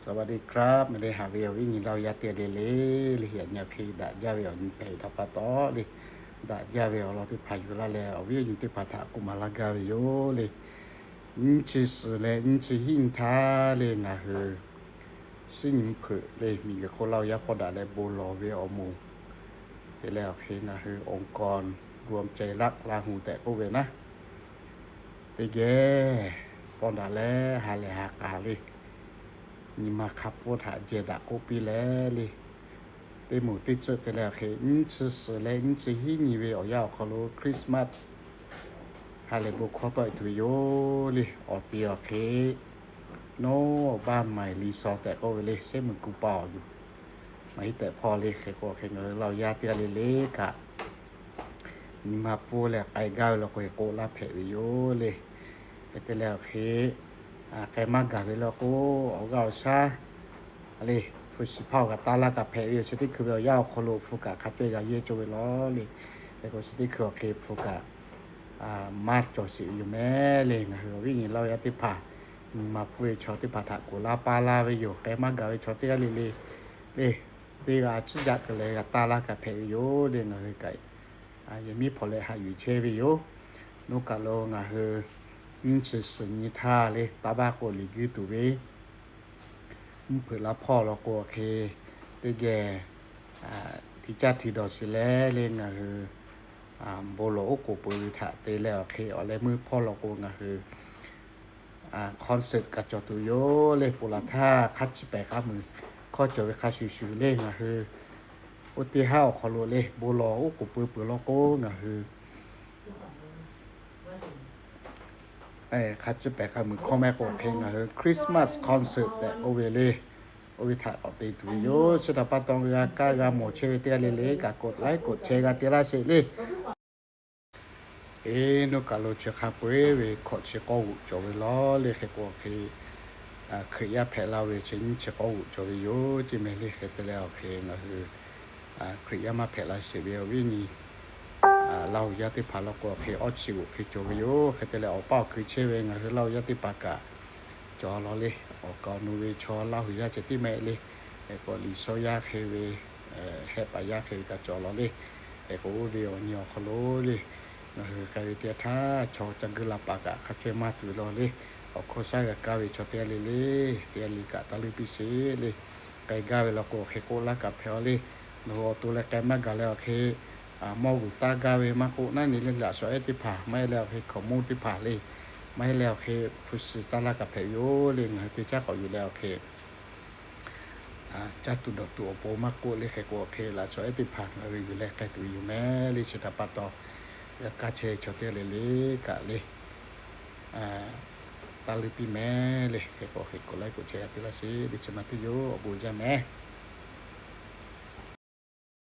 สวัสดีครับ meh le, haꞈ ve awˬ viˉ nyi laˇ yaˇ teˇ g'aˇ le le, le yaꞈ nyi awˬ hk'e daꞈ jaˇ ve awˬ nyi hpehꞈ ve htaꞈ pa taw le, daꞈ jaˇ ve awˬ lawn teˇ hpaˍ yuˬ laˇ leh, awˬ viˉ awˬ nyi teˇ hpaˍ htaꞈ k'oˆ maˍ laˇ gaˇ ve yoˬ le. Nyiˇ chi suhˍ leh nyiˇ chi hiˉ nyi htaˇ le ngaˬ hui Siˉ nyi hpeuꞈ le, miˬguiˬ hk'oˆ Laˇ huˍ yaˇ pawˆ daꞈ leh bon lawˬ ve awˬ moˍ te leh awˬ hk'e ngaˬ hui องค์กรรวมใจรักลาหู tehꞈ k'oˆ ve naˉ, teˇ geh pawˆ daꞈ leh ha lehˬ ha k'aˍ le, nyi ma hk'a pfuhˇ htaꞈ jehˬ daꞈ k'oˆ piˇ leh le, teˇ moˍ teˇ tcuhˆ te leh awˬ hk'e nyiˇ chi suhˍ leh nyiˇ chi hiˉ nyi ve awˬ yanˇ awˬ hk'aw lo Christmas ha lehˬ bon hkawˇ tawˆ e tuˬ ve yoˬ le. Awˬ te awˬ hk'e Noˉ baˆ maiˍ liˇ saw tehꞈ k'oˆ ve le, เซต meuꞈ ku pa awˬ yuˬ maˇ heˆ tehꞈ hpawˇ le. Hk'e k'o hk'e ngaˬ hui Laˇ huˍ yaˇ teˇ g'aˇ le le kaꞈ, nyi ma pfuhˇ leh k'ai gaˇ ve law k'o, k'oˆ laˇ hpehꞈ ve yoˬ le. Hk'e te leh awˬ hk'e k'ai maˇ gaˬ ve law k'o, awˬ g'aˇ awˬ shaˉ le, hpu shiˍ hpaˇ awˬ g'a taˇ laˇ kaꞈ hpehꞈ ve yoˬ. Chi teˇ hkui ve awˬ yanˇ awˬ hk'aw lo hpu kaꞈ hk'a caweh g'a yehˇ cawˇ ve law le. Hk'e k'o chi teˇ hkui awˬ hk'e hpu kaꞈ maˇ cawˬ sheˍ ve yoˬ meh le. Ngaˬ hui awˬ viˉ nyi Laˇ huˍ yaˇ teˇ hpaˍ nyi ma pfuhˇ ve chaw teˇ hpaˍ htaꞈ kuˬ laˇ paˇ laˇ ve yoˬ. K'ai maˇ gaˬ ve chaw teˇ g'aˇ le le le, teˇ g'aˇ ciˉ jaˆ keu leh g'a taˇ laˇ kaꞈ hpehꞈ ve yoˬ le. Ngaˬ hui kaꞈ yehˬ miˉ hpawnˬ leh haꞈ yuˬ chehˇ ve yoˬ. Noˉ kaˬ lo ngaˬ hui nyiˇ chi suhˍ nyi htaˇ le, taˇ baˆ k'o liꞈ guiˇ tuˬ ve mvuhˇ hpeuꞈ la hpawˇ law k'o awˬ hk'e, teˇ geh hti caˇ hti dawˬ shiˍ leh le ngaˬ hui bon lawˬ oˉ k'oˍ peuˬ ve htaꞈ te leh awˬ hk'e awˬ leh meuˇ hpawˇ law k'o ngaˬ hui concert kaꞈ cawˬ tuˬ yoˬ le. Ponˬ laˬ htaˇ hk'a ciˉ pehˍ k'a muiˬ hkawˇ cawˬ ve hk'a shuˍ shuˍ le ngaˬ hui oˇ teˇ haˉ awˬ hk'aw lo le bon lawˬ oˉ k'oˍ peuˬ peuˬ law k'o ngaˬ hui hk'a ciˉ pehˍ k'a muiˬ hkawˇ mehˆ k'o hk'e ngaˬ hui Christmas concert tehꞈ k'oˆ ve le. Oˇ ve htaꞈ k'awꞈ te tuˬ ve yoˬ. Chi htaꞈ pa taw g'a kaˇ g'a mawˬ chehˇ ve teˇ g'aˇ le le kaꞈ กดไลค์ กดแชร์ g'a te laˇ sheˍ le. Eˬ, noˉ kaˬ lo chi hk'a peu-eˬ ve hkawꞈ chi k'awˇ g'uꞈ cawˬ ve law le. Hk'e k'o hk'e Hkriꞈ yaˇ hpehꞈ la ve chi nyiˇ chi k'awˇ g'uꞈ cawˬ ve yoˬ ceˇ meh le. Hk'e te leh awˬ hk'e ngaˬ hui Hkriꞈ yaˇ maˇ hpehꞈ la sheˍ ve awˬ viˉ nyi Laˇ huˍ yaˇ teˇ hpaˍ law k'o awˬ hk'e awˇ chi g'uꞈ hk'e cawˬ ve yoˬ. Hk'e te leh awˬ paˇ awˬ hkui chehˇ ve ngaˬ hui Laˇ huˍ yaˇ teˇ hpaˍ kaꞈ cawˬ law le. Awˬ kaˍ awˬ nu ve chaw Laˇ huˍ yaˇ ceh tiˉ meh le. Hk'e k'o liꞈ shawˉ yaˇ hk'e ve, hehˆ paˍ yaˇ hk'e ve kaꞈ cawˬ law le. Hk'e k'o oˇ ve awˬ nyi awˬ hk'aw lo le ngaˬ hui k'ai ve teˇ yanˇ htaˇ chaw ca geuˆ la paˍ kaꞈ hk'a caweh maˇ tuˬ ve law le. Awˬ hkawˇ shaˉ g'a kaˇ ve chaw teˇ g'aˇ le le, teˇ g'aˇ le kaꞈ taˇ leuˇ piˇ sheˍ le. K'ai gaˇ ve law k'o hk'e k'oˆ laˇ kaꞈ hpehꞈ a le. Nawˬ hui awˬ to leh k'ai maˇ gaˬ leh awˬ hk'e mawˇ g'uiˬ taˇ gaˇ ve maˇ k'oˆ naˉ ni le, laꞈ shawnˍ ehˉ teˇ hpaˍ maˇ heˆ leh awˬ hk'e hkaoˍmonˇ teˇ hpaˍ le, maˇ heˆ leh awˬ hk'e hpu shiˍ taˇ laˇ kaꞈ hpehꞈ ve yoˬ le. Ngaˬ hui teˇ caˉ k'awꞈ yuˬ leh awˬ hk'e caˇ tuˬ dawˬ tuˬ awˬ pon maˇ k'oˆ le. Hk'e k'o awˬ hk'e laꞈ shawnˍ ehˉ teˇ hpaˍ ngaˬ hui yuˬ leh k'ai tuˬ ve yoˬ meh le. Chi htaꞈ pa taw g'a kaˇ chehˇ ve chaw teˇ g'aˇ le le kaꞈ le taˇ leuˇ piˇ meh le. Hk'e k'o hk'e กดไลค์ กดแชร์ g'a te laˇ sheˍ le. Chi ma teˇ yoˬ, awˬ bon jaˇ meh.